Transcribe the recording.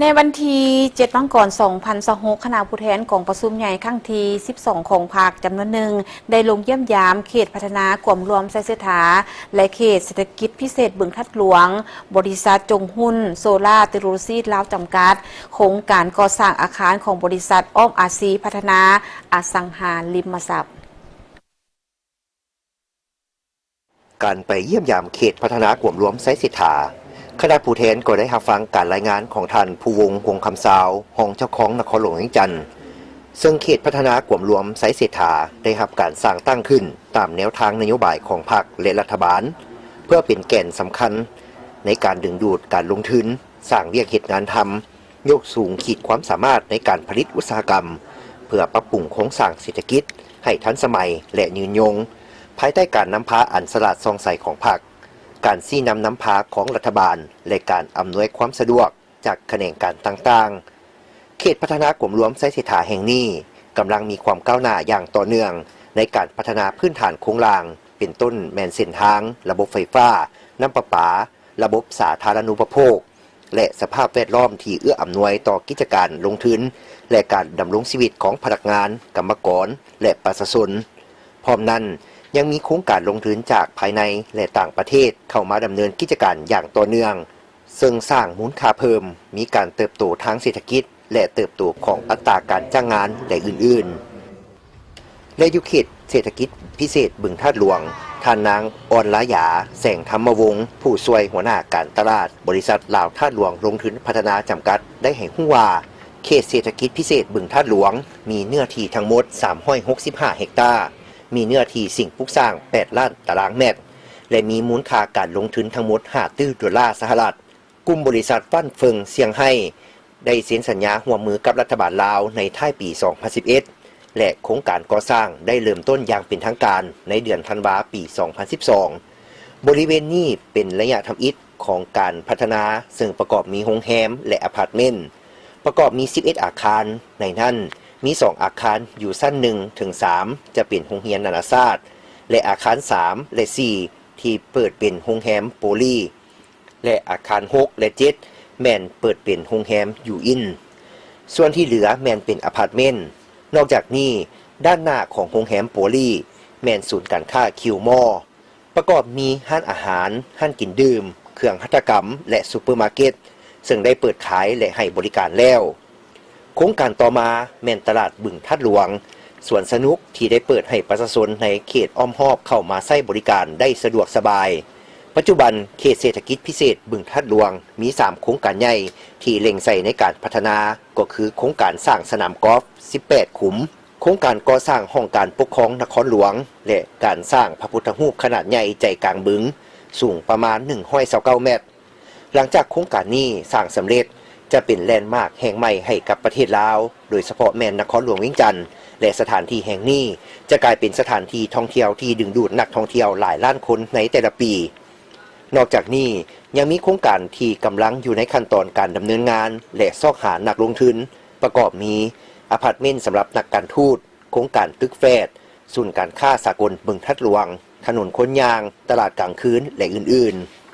ໃນວັນທີເຈັດ ມັງກອນ ສອງພັນຊາວຫົກ ຄະນະຜູ້ແທນກອງປະຊຸມໃຫຍ່ຄັ້ງທີສິບສອງຂອງພັກຈຳນວນໜຶ່ງ ໄດ້ລົງຢ້ຽມຢາມເຂດພັດທະນາກວມລວມໄຊເສດຖາ ແລະ ເຂດເສດຖະກິດພິເສດບຶງທາດຫຼວງ, ບໍລິສັດຈົງຮຸນໂຊລາເຕັກໂນໂລຊີລາວຈຳກັດ, ໂຄງການກໍ່ສ້າງອາຄານຂອງບໍລິສັດອ້ອມອາຊີພັດທະນາອະສັງຫາລິມະຊັບ. ການໄປຢ້ຽມຢາມເຂດພັດທະນາກວມລວມໄຊເສດຖາ, ຄະນະຜູ້ແທນກໍໄດ້ຮັບຟັງການລາຍງານຂອງທ່ານ ພູວົງ ວົງຄຳຊາວ, ຮອງເຈົ້າຄອງນະຄອນຫຼວງວຽງຈັນ. ເຊິ່ງເຂດພັດທະນາກວມລວມໄຊເສດຖາໄດ້ຮັບການສ້າງຕັ້ງຂຶ້ນຕາມແນວທາງນະໂຍບາຍຂອງພັກ ແລະ ລັດຖະບານ, ເພື່ອເປັນແກນສຳຄັນໃນການດຶງດູດການລົງທຶນ, ສ້າງວຽກເຮັດງານທຳ, ຍົກສູງຂີດຄວາມສາມາດໃນການຜະລິດອຸດສາຫະກຳ ເພື່ອປັບປຸງໂຄງສ້າງເສດຖະກິດໃຫ້ທັນສະໄໝ ແລະ ຍືນຍົງ, ພາຍໃຕ້ການນຳພາອັນສະຫຼາດສ່ອງໃສຂອງພັກ, ການຊີ້ນຳນຳພາຂອງລັດຖະບານ ແລະ ການອຳນວຍຄວາມສະດວກຈາກຂະແໜງການຕ່າງໆ. ເຂດພັດທະນາກວມລວມໄຊເສດຖາແຫ່ງນີ້ ກຳລັງມີຄວາມກ້າວໜ້າຢ່າງຕໍ່ເນື່ອງໃນການພັດທະນາພື້ນຖານໂຄງລ່າງ, ເປັນຕົ້ນແມ່ນເສັ້ນທາງ, ລະບົບໄຟຟ້າ, ນ້ຳປະປາ, ລະບົບສາທາລະນູປະໂພກ ແລະ ສະພາບແວດລ້ອມທີ່ເອື້ອອຳນວຍຕໍ່ກິດຈະການລົງທຶນ ແລະ ການດຳລົງຊີວິດຂອງພະນັກງານ, ກຳມະກອນ ແລະ ປະຊາຊົນ. ພ້ອມນັ້ນ, ຍັງມີໂຄງການລົງທຶນຈາກພາຍໃນ ແລະ ຕ່າງປະເທດເຂົ້າມາດຳເນີນກິດຈະການຢ່າງຕໍ່ເນື່ອງ, ເຊິ່ງສ້າງມູນຄ່າເພີ່ມ, ມີການເຕີບໂຕທາງເສດຖະກິດ ແລະ ເຕີບໂຕຂອງອັດຕາການຈ້າງງານ ແລະ ອື່ນໆ. ແລະ ຢູ່ເຂດເສດຖະກິດພິເສດບຶງທາດຫຼວງ, ທ່ານນາງ ອ່ອນລາຢາ ແສງທຳມະວົງ, ຜູ້ຊ່ວຍຫົວໜ້າການຕະຫຼາດ ບໍລິສັດລາວທາດຫຼວງລົງທຶນພັດທະນາຈຳກັດ ໄດ້ໃຫ້ຮູ້ວ່າ ເຂດເສດຖະກິດພິເສດບຶງທາດຫຼວງ ມີເນື້ອທີ່ທັງໝົດສາມຮ້ອຍຫົກສິບຫ້າເຮັກຕາ, ມີເນື້ອທີ່ສິ່ງປຸກສ້າງແປດລ້ານຕາລາງແມັດ ແລະ ມີມູນຄ່າການລົງທຶນທັງໝົດຫ້າຕື້ໂດລາສະຫະລັດ. ກຸ່ມບໍລິສັດຫວັນເຟິງຊຽງໄຮ້ໄດ້ເຊັນສັນຍາຮ່ວມມືກັບລັດຖະບານລາວໃນທ້າຍປີສອງພັນສິບເອັດ ແລະ ໂຄງການກໍ່ສ້າງໄດ້ເລີ່ມຕົ້ນຢ່າງເປັນທາງການໃນເດືອນທັນວາປີສອງພັນສິບສອງ. ບໍລິເວນນີ້ເປັນໄລຍະທຳອິດຂອງການພັດທະນາ, ເຊິ່ງປະກອບມີໂຮງແຮມ ແລະ ອາພາດເມັນ, ປະກອບມີສິບເອັດອາຄານ, ໃນນັ້ນມີສອງອາຄານຢູ່ຊັ້ນໜຶ່ງເຖິງສາມ ຈະເປັນໂຮງຮຽນນານາຊາດ ແລະ ອາຄານສາມ ແລະ ສີ່ ທີ່ເປີດເປັນໂຮງແຮມໂປລີ ແລະ ອາຄານຫົກ ແລະ ເຈັດ ແມ່ນເປີດເປັນໂຮງແຮມຢູ່ອິນ, ສ່ວນທີ່ເຫຼືອແມ່ນເປັນອາພາດເມັນ. ນອກຈາກນີ້, ດ້ານໜ້າຂອງໂຮງແຮມໂປລີ ແມ່ນສູນການຄ້າຄິວມໍ, ປະກອບມີຮ້ານອາຫານ, ຮ້ານກິນດື່ມ, ເຄື່ອງຫັດຖະກຳ ແລະ ຊຸບເປີມາເກັດ, ເຊິ່ງໄດ້ເປີດຂາຍ ແລະ ໃຫ້ບໍລິການແລ້ວ. ໂຄງການຕໍ່ມາແມ່ນຕະຫຼາດບຶງທາດຫຼວງ, ສວນສະໜຸກທີ່ໄດ້ເປີດໃຫ້ປະຊາຊົນໃນເຂດອ້ອມຮອບເຂົ້າມາໃຊ້ບໍລິການໄດ້ສະດວກສະບາຍ. ປັດຈຸບັນ, ເຂດເສດຖະກິດພິເສດບຶງທາດຫຼວງ ມີສາມໂຄງການໃຫຍ່ທີ່ເລັ່ງໃສ່ໃນການພັດທະນາ, ກໍຄືໂຄງການສ້າງສະໜາມກອຟສິບແປດຂຸມ, ໂຄງການກໍ່ສ້າງຫ້ອງການປົກຄອງນະຄອນຫຼວງ ແລະ ການສ້າງພະພຸດທະຮູບຂະໜາດໃຫຍ່ໃຈກາງບຶງ ສູງປະມານໜຶ່ງຮ້ອຍຊາວເກົ້າແມັດ. ຫຼັງຈາກໂຄງການນີ້ສ້າງສຳເລັດ, ຈະເປັນແລນມາກແຫ່ງໃໝ່ໃຫ້ກັບປະເທດລາວ, ໂດຍສະເພາະແມ່ນນະຄອນຫຼວງວຽງຈັນ ແລະ ສະຖານທີ່ແຫ່ງນີ້ຈະກາຍເປັນສະຖານທີ່ທ່ອງທ່ຽວທີ່ດຶງດູດນັກທ່ອງທ່ຽວຫຼາຍລ້ານຄົນໃນແຕ່ລະປີ. ນອກຈາກນີ້, ຍັງມີໂຄງການທີ່ກຳລັງຢູ່ໃນຂັ້ນຕອນການດຳເນີນງານ ແລະ ຊອກຫານັກລົງທຶນ, ປະກອບມີອາພາດເມັນສຳລັບນັກການທູດ, ໂຄງການຕຶກແຟດ, ສູນການຄ້າສາກົນບຶງທາດຫຼວງ, ຖະໜົນຄົນຍ່າງ, ຕະຫຼາດກາງຄືນ ແລະ ອື່ນໆ.